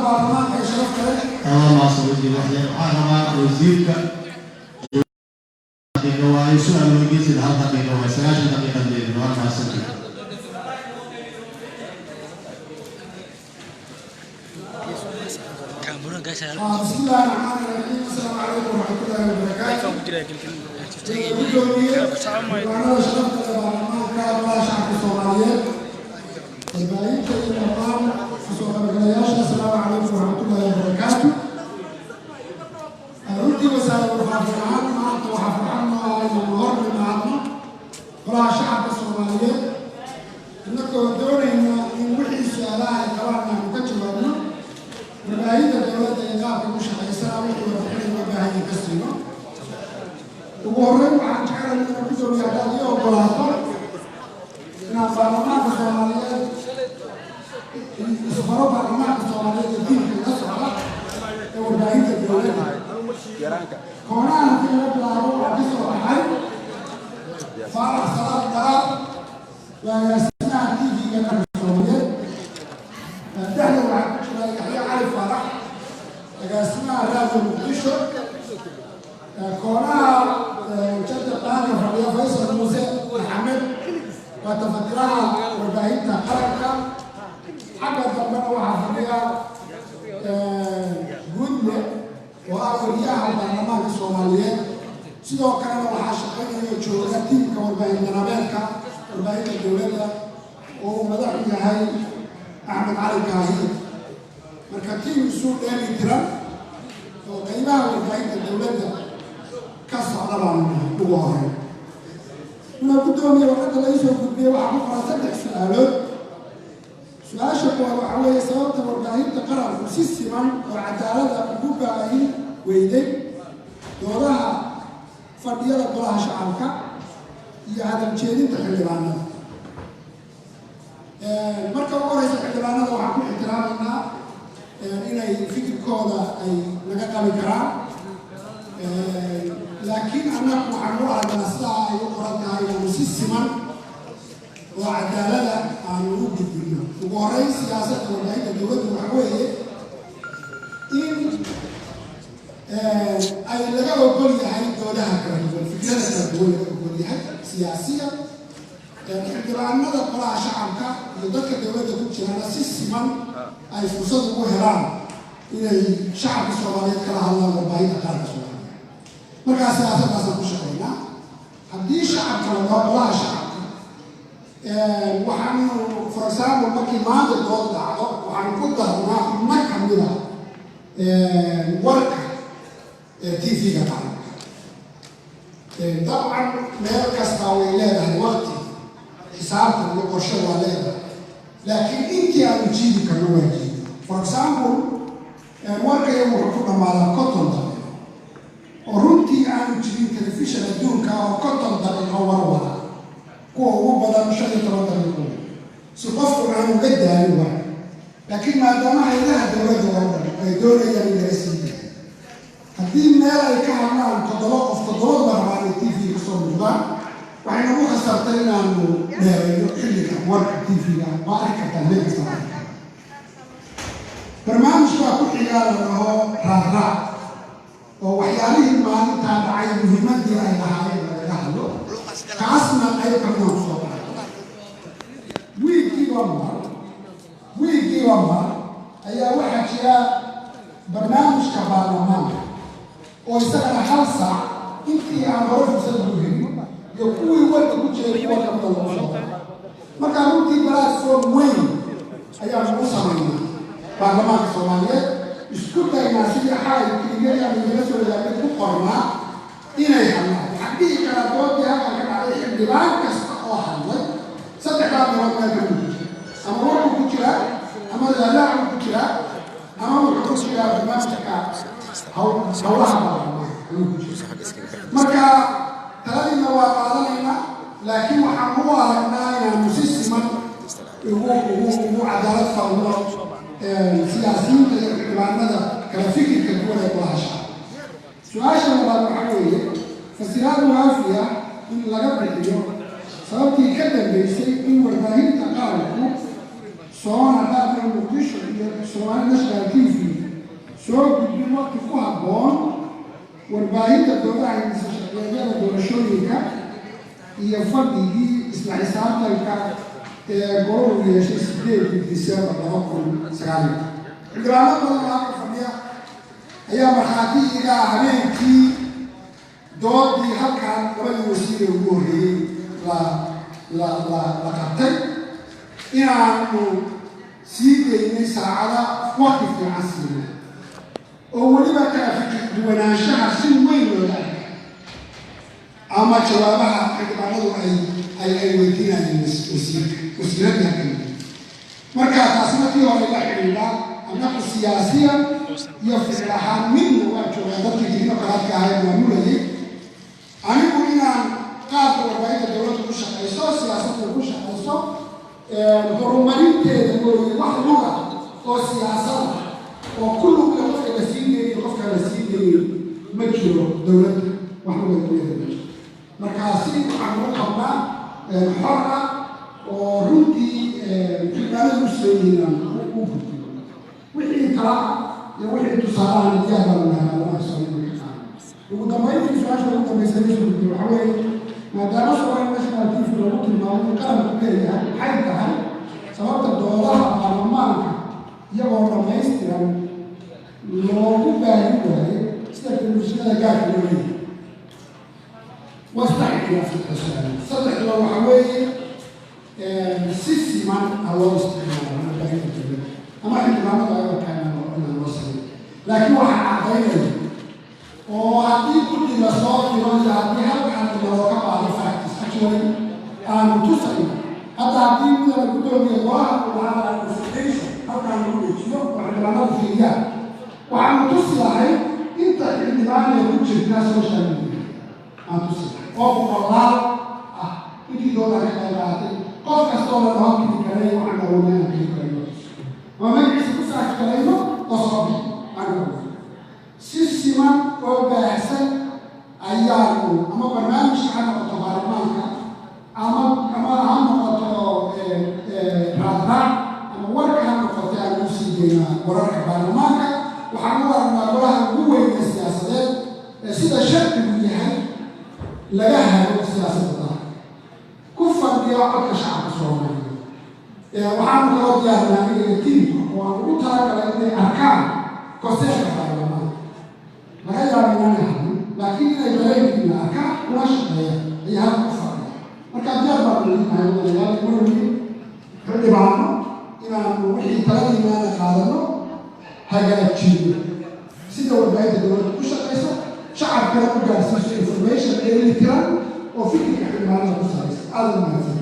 Baarlamaanka ee sharafta leh. Waa mahadsan, wasiir. Waxaan rabaa wasiirka daqiiqo waayo, su-aal weydiisida hal daqiiqo waayo, 90 daqiiqa leedin. Waa mahadsantihi. بسم الله الرحمن الرحيم، السلام عليكم ورحمة الله وبركاته. Gudoomiye, xildhibaanada sharafta leh, baarlamaanka, golaha shacabka Soomaaliyeed, warbaahinta iyo dhammaan kasoo qaybgalayaasha, asalaamu calaykum waraxmatullaahi wabarakaatu. Runtii wasaare warfaafin ahaan maanta waxaa farxad noo ah inaynu hor nimaadno golaha shacabka Soomaaliyeed, innagoo doonayna in wixii su-aalaha ay qabaan aanu ka jawaabno, warbaahinta dowladda iyo qaabka ku shaqaysana wixii warbixin uga baahan ka siino. Ugu horreyn waxaan jecelahay inaan, gudoomiye, haddaad ii ogolaato, inaan baarlamaanka Soomaaliyeed isbaro, baarlamaanka Soomaaliyeed ee diinka ila socda ee warbaahinta dowladda. Koonaha haddii laga bilaabo, waxaa ka soo baxay Faarax Salaad Daraar, waa agaasimaha TV-ga qaranka Soomaaliyeed. Dhexda waxaa ku jira Yaxya Cali Faarax, agaasimaha Raadiyo Muqdisho. Koonaha jada qaanka fadhiya Faysal Muuse Maxamed, waa tafatiraha warbaahinta qaranka. Xagga dambena waxaa fadhiya Guudle oo ah wariyaha baarlamaanka Soomaaliyeed. Sidoo kalena waxaa shaqaynaya, jooga tiimka warbaahin danabeedka warbaahinta dowladda oo uu madaxu yahay Axmed Cali Kaahiye. Marka tiim isu dheeli tiran oo qaybaha warbaahinta dowladda ka socda baanu nahay. Ugu horeyn, inaa guddoomiye, warqadda laga soo gudbiyey waxaa ku qoran saddex su-aalood. Su-aasha koowaad waxaa weeye sababta warbaahinta qaranku si siman oo cadaalada ugu baahin weyday doodaha fadhiyada golaha shacabka iyo hadal jeedinta xildhibaanada. Marka ugu horeysa, xildhibaanada waxaan ku ixtiraamaynaa inay fikirkooda ay naga qabi karaan, laakiin annagu waxaan u aragnaa sidaa ay u qoran tahay inaanu si siman oo cadaalada aanu u gudbino. Ugu horeyn, siyaasadda warbaahinta dowladdu waxa weeye in ay laga ogol yahay doodaha kala duwan, fikrada kala duwan laga ogol yahay siyaasiya. Xildhibaanada golaha shacabka iyo dadka dowladda ku jirana si siman ay fursad ugu helaan inay shacabka Soomaaliyeed kala hadlaan warbaahinta qaranka Soomaaliya. Markaa siyaasaddaasaan ku shaqaynaa. Haddii shacabka la dhaho golaha shacabka, waxaanu, for example, markii maanta dood dhacdo, waxaanu ku darnaa xubno kamida warka TV-ga qaranka. Dabcan meel kastaa way leedahay waqti, xisaabtan iyo qorshe waa leedahay, laakiin intii aanu jiidi karno waa jiidi. For example, warkayagu wuxuu ku dhammaadaa 50 daqiiqo, oo runtii aanu jirin telefishan adduunka oo 50 daqiiqo war wada. Kuwa ugu badan 15 daqiiqo, si qofku aanu uga daalin war. Laakiin maadaama haydaha dowladda oo dhan ay doonayaan in laga sii daayo, haddii meel ay ka hadlaan toddoba qof, toddobaduba rabaan ay TV kasoo muuqdaan, waxay nagu khasartay inaanu dheereeyo xilliga warka TV-ga. Waa arki kartaa, meel kasta waa arki kartaa. Barnaamijkaa ku xigaa la dhaho Raadraac, oo waxyaalihii maalintaa dhacay muhiimadii ay lahaayeen lagaga hadlo, kaasna qayb kamidaan kusoo baxay. Wiigiiba mar ayaa waxaa jira barnaamijka baarlamaanka oo isagana hal saac, intii aan hore fursad ugu helin iyo kuwii warka ku jiray kuwa kamida lagu soo daray. Marka runtii platform weyn ayaanu u samaynaa baarlamaanka Soomaaliyeed, isku daynaa sidii xalay keliyadii aan igala soo wadaagay ku qornaa inay hadlaan. Waxaan dhihi karaa doodii halkan ka dhacday, xildhibaan kasta oo hadlay saddexdaa meelood meel kamid ku jira: ama warkuu ku jiraa, ama raalaacuu ku jiraa, ama wuxuu ku jiraa barnaamijka howlaha baarlamaanka ayuu ku jira. Marka taladiina waa qaadanaynaa, laakiin waxaan u aragnaa inaanu si siman ugu cadaalad falno siyaasiyiinta iyo xildhibaanada kala fikirka duwan ee golaha shacabka. Su-aasha labaad waxaa weeye fasiraad waafiya in laga bixiyo sababtii ka dambeysay in warbaahinta qaranku, Soona, Raadiyo Muqdisho iyo Somali National TV soo gudbin waqti ku habboon warbaahinta doodaha hindisa sharciyeedyada doorashooyinka iyo fadhigii isla xisaabtanka ee golahu yeeshay 8-dii Disembar 2019? Xildhibaano badan oo halka fadhiya ayaa markhaati iga ah habeenkii doodii halkan labadii wasiir ee ugu horreeyey la qabtay inaanu sii daynay saacada, waqti fiican siinay, oo weliba kala fikir duwanaanshaha si weyn looga arkay ama jawaabaha xildhibaanadu ay weydiinayeen wasiirka, wasiiradii halkan. Marka taasna tii hore la xidhiidha. Annagu siyaasiyan iyo ficil ahaan midna waa joogaan dadkii technocrat-ka ahaa ee maamulayay. Anigu inaan qaabka warbaahinta dowladda ku shaqayso, siyaasadda ku shaqayso, horumarinteeda mooye, wax luga oo siyaasada oo ku lugla qofka la sii deeyo, qofka la sii deeyo ma jiro. Dowladda wax luga kuleeda ma jiro. Markaasi waxaan u qabnaa xor ah oo runtii xildhibaanadu u soo yihiin aan u gudbiyo wixii tala ah iyo wixii tusaalahan. Diyaar baan nahay baarlamaanka Soomaaliya ka qaada. Ugu dambayntii, su-aasha ugu dambaysa la soo gudbiyo waxaa weeye: maadaama Somali National TV lagu tilmaamo in qaranku leeyahay, maxay tahay sababta doodaha baarlamaanka iyagoo dhammaystiran loogu baahin waayo sida telefishinada gaarka loo leeyahay? Waa isla xidhiidhaa saddex su-aal. Saddexduba waxaa weeye si siman ha loo isticmaalo warbaahinta dowladda ama xildhibaanadu ay arkaan inaan loo sameeyo, laakiin waxaa caddaynaya oo haddii guddi la soo diro iyo haddii halkan looga baado facts actually aanu tusayno. Hadda haddii, mudana guddoomiye, golaha uu investigation halkaan lagu dejiyo oo xildhibaanadu fiiriyaan, waxaanu tusi lahay inta xildhibaan ee ku jirta social media aan tusi lahay oo boqolaal ah intii doodaa ka qayb qaadatay. Qof kastoo la dhaho click garay, waxaan awoodnaa inaan click garayno ama magaciisa ku search garayno oo soo bixi aan awoodno. Si siman oo baahsan ayaanu ama barnaamijka ha noqoto baarlamaanka ama ha noqoto raadraac ama warka ha noqoto, aan u sii deynaa wararka baarlamaanka. Waxaan u aragnaa golaha ugu weyn ee siyaasadeed ee sida sharcigu yahay laga hago siyaasadda dalka, ku fadhiya codka shacabka Soomaaliyeed. Waxaanu kaloo diyaarnaa aniga tiimka oo aan ugu talagalay inay arkaan koseerka baarlamaanka. Laga yaabo inaanay hadlin, laakiin inay dareenkiina arkaan kuna shaqeeyaan ayaa halka ku fadhiya. Marka diyaar baan idinnahay, mudanayaal, murugii, xildhibaano, inaanu wixii taladiinaana qaadano, hagaajino sida warbaahinta dowladda ku shaqayso, shacabkana u gaarsiiso information dheelitiran oo fikirka xildhibaanada ku salaysan. Aada u mahadsan.